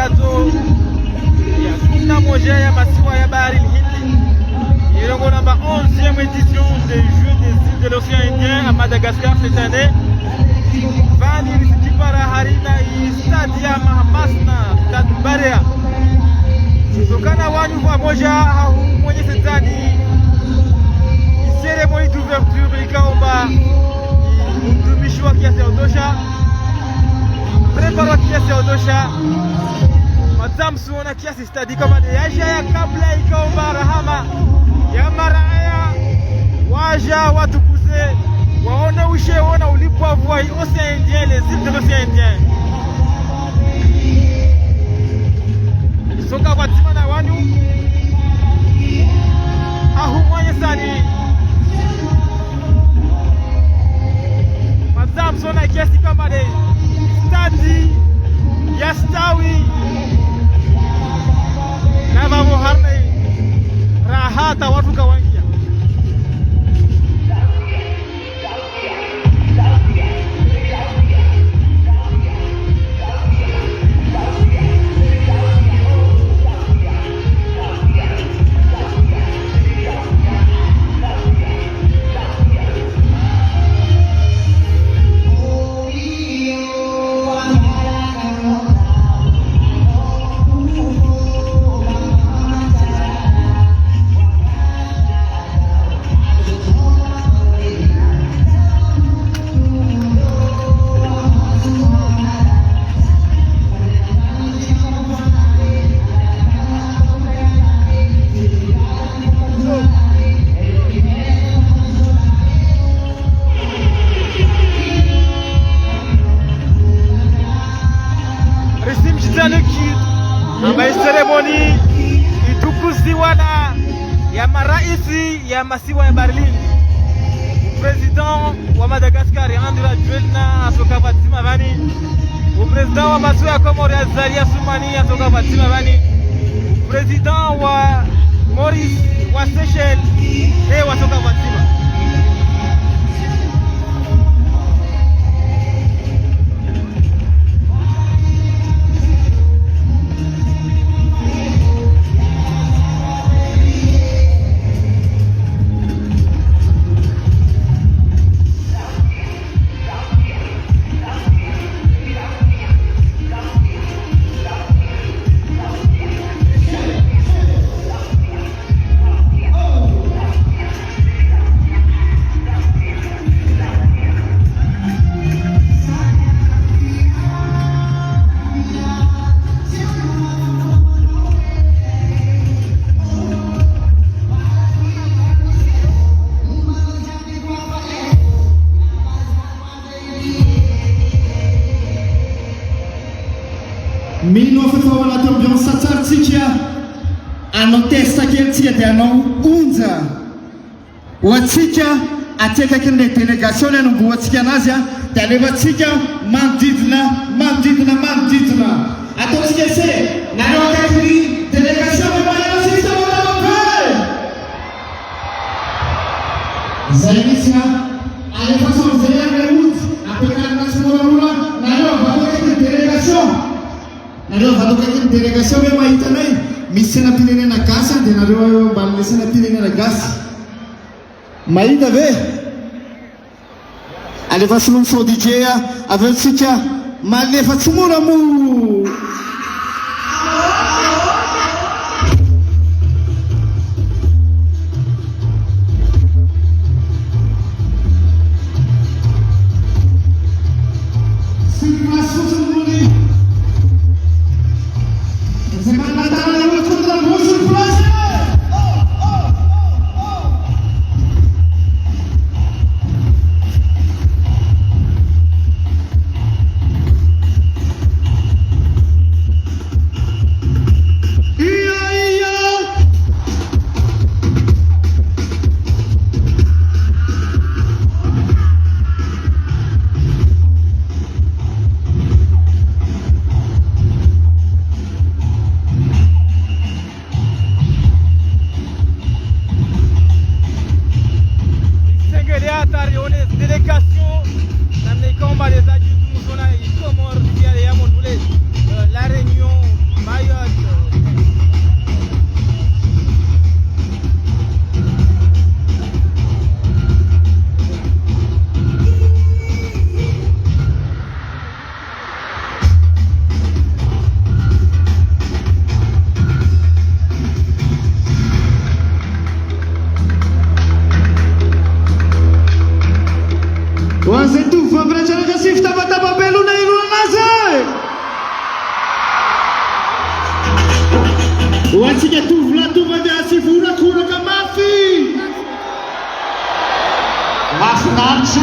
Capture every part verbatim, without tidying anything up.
Ya kumi na moja ya masiwa ya Bahari Hindi. Ilongo namba onzième édition des Jeux des îles de l'océan Indien à Madagascar cette année. Pvanu risidjipara harina i stade ya Mahamasna, Stade Barea. Tsokana wanyu pvwamoja ha humwonesa zani i cérémonie d'ouverture ikao amba i mtumishi wa kiasi ya utosha, préparé wa kiasi ya utosha. Madame Suona kiasi stade ikao amba nde yaja ya kabla ikao amba rahama ya maraya waja watukuze, waone ushe, waone ulipvwavu wa i océan Indien, les îles de l'océan Indien. Soka pvwadzima na wanyu, ha humwonesa zani Madame Suona kiasi ikao amba nde stade ya stawi. Na pvapvo harina raha hata wandru kawangia. Risimdjisa niki amba i cérémonie itukuziwa na ya maraisi ya masiwa ya Bahari Hindi. O président wa Madagascar, Andry Rajoelina, asoka pvwadzima pvanu. O président wa masiwa ya Komori, Azali Assoumani, asoka pvwadzima pvanu. O président wa Maurice, wa Seychelles, naye asoka pvwadzima. Mino fefo wana ambiance tsaritsika. Ano testa kele tsika de ano undza. Watsika, ateka kende délégation ne nungu watsika nazia, tale watsika, mandidna, mandidna, mandidna. Ato tsike se, nani wakati ni délégation ne mwana watsika wata wape. Zainisia, ale façon zela ne wout, apeka na simula mula, nani wakati délégation. Nani wakati délégation ne maita nai, mi sena pile ne na gasi, de nani wa yo, bale sena pile ne na gasi. Maida ve. Allez, va sur le son D J, avec Sikia. Male va sur mon amour. Singulier, atari, on est délégation, namna ikao amba les adultes, nous, on a, i Comores, pia ya Mondule, euh, La Réunion, Mas é tu, vamos ver a gente se está batendo papel, não é, não é, não é. Wasi ke tuvla tuva de asifu ura kura kamafi. Mahnanche.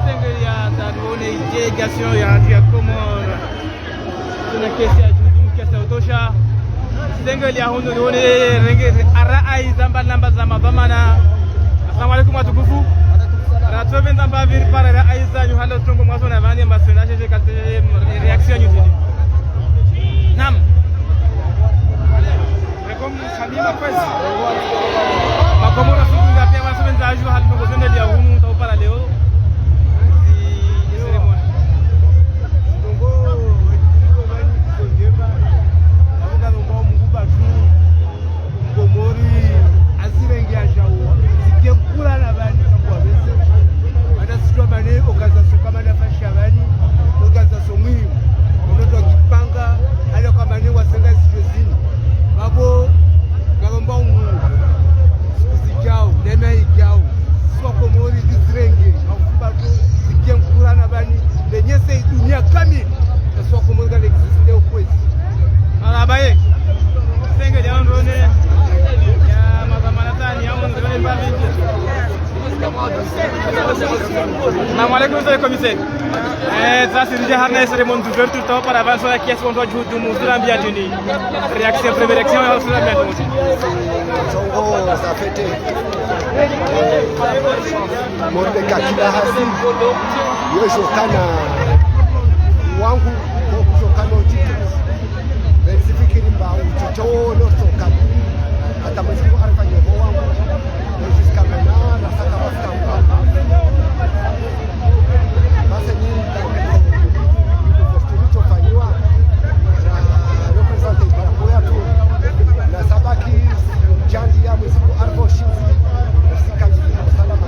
Sengelia, tadwone délégation ya, ya Komori. Tuna kesi ya djuu, kesi ya utosha. Sengelia hunu, tadwone renge, ara aiza mba namba za mavamana. Assalamu alaikum watukufu. Ratsovenza mbapvi ripara ra aiza nyu halo trongo mwaso na vani mba sena jeje kate réaction nyu zidi. Naam. Rekom Salima kwezi. Makomori asubuhi ya pia wasomenza aju hali mbogo zende lia hunu taupara leo. Si, si, Komori azirenge ajawo, zike nkura na vani, kwa vese. Mana sijua mane, organisation kama na fasha vani, organisation muhimu. Ono twa kipanga, ale kwa mane wasenga zitwe zini. Vavo, ngalomba umu, siku zijao, nena ijao. Swa Komori zirenge, mafuba tu, zike nkura na vani, lenyese dunia kamili. Swa Komori kale existe ukwezi. Ala baye. Sengelia hunu, tadwone. Ya, madhamana tani, ya hunu, tadwone mbapvi. Salam alaikum, monsieur le commissaire. Eh, ça, c'est déjà harna cérémonie d'ouverture, tout auparavant, sur la caisse, on doit jouer du mousse, de l'ambiance unie. Réaction, première réaction, et ensuite la main. Zongo, ça fait. Mordeka kila hasi. Yo jokana wangu, ko jokana otito. Bensifikiri mba uchocho no soka. Hata mwezi wa arfa nyobo wangu. Jusqu'à maintenant, la saka basta. Basi ni kilichofanyiwa na represente par rapport ya tu. Na sabaki jandi ya mwezi wa arfa shinzi. Sikali salama.